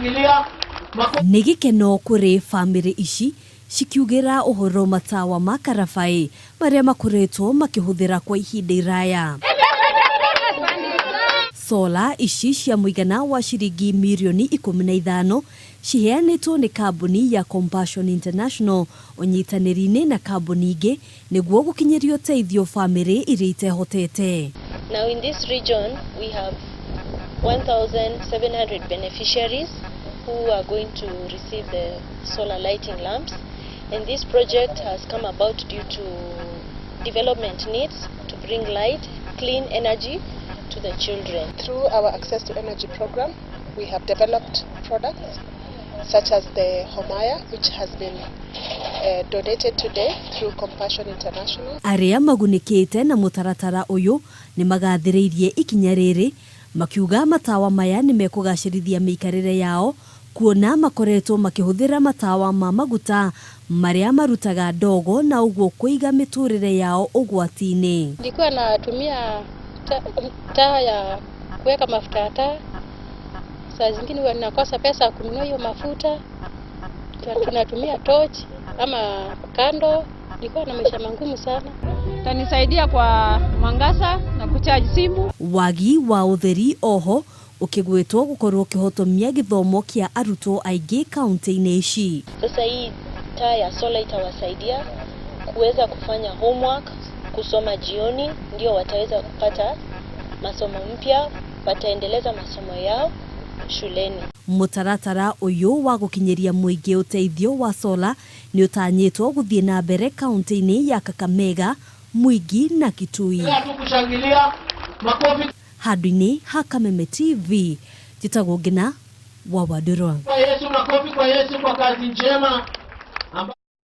Nĩ gĩkeno kũrĩ bamĩrĩ ici cikiugĩra ũhoro matawa ma karabaĩ marĩa makoretwo makĩhũthĩra kwa ihinda iraya. Sola ici cia mũigana wa ciringi mirioni 15 ciheanĩtwo nĩ kambuni ya Compassion International ũnyitanĩri-inĩ na kambuni ingĩ nĩguo gũkinyĩria ũteithio bamĩrĩ iria itehotete. Now in this region we have 1,700 beneficiaries who are going to receive the solar lighting lamps, and this project has come about due to development needs to bring light, clean energy to the children. Through our Access to Energy program, we have developed products such as the Homaya, which has been donated today through Compassion International. Arĩa magunĩkĩte na mũtaratara ũyũ nĩ magathĩrĩirie ikinya rĩrĩ makiuga matawa maya nĩ mekũgacĩrithia mĩikarĩre yao kuona makoretwo makĩhũthĩra matawa ma maguta marĩa marutaga ndogo na ũguo kũiga mĩtũrĩre yao ũgwati-inĩ. Nilikuwa natumia taa ya kuweka mafuta ya taa, saa zingine huwa ninakosa pesa ya kununua hiyo mafuta, tunatumia torch ama candle. Nilikuwa na maisha magumu sana. Tanisaidia kwa mwangaza na kuchaji simu. Wagi wa ũtheri oho ũkĩgwetwo gũkorwo ũkĩhotomia gĩthomo kĩa arutwo aingĩ kaunti-inĩ ici. Sasa hii taa ya sola itawasaidia kuweza kufanya homework, kusoma jioni, ndio wataweza kupata masomo mpya, wataendeleza masomo yao shuleni. Mũtaratara ũyũ wa gũkinyĩria mũingĩ ũteithio wa sola nĩ ũtanyĩtwo gũthiĩ na mbere kaunti-inĩ ya Kakamega, Mwingi na Kitui. Handũ-inĩ ha Kameme TV, njĩtagwo Ngina wa Wandũrwa. Kwa Yesu, makofi kwa Yesu kwa kazi njema.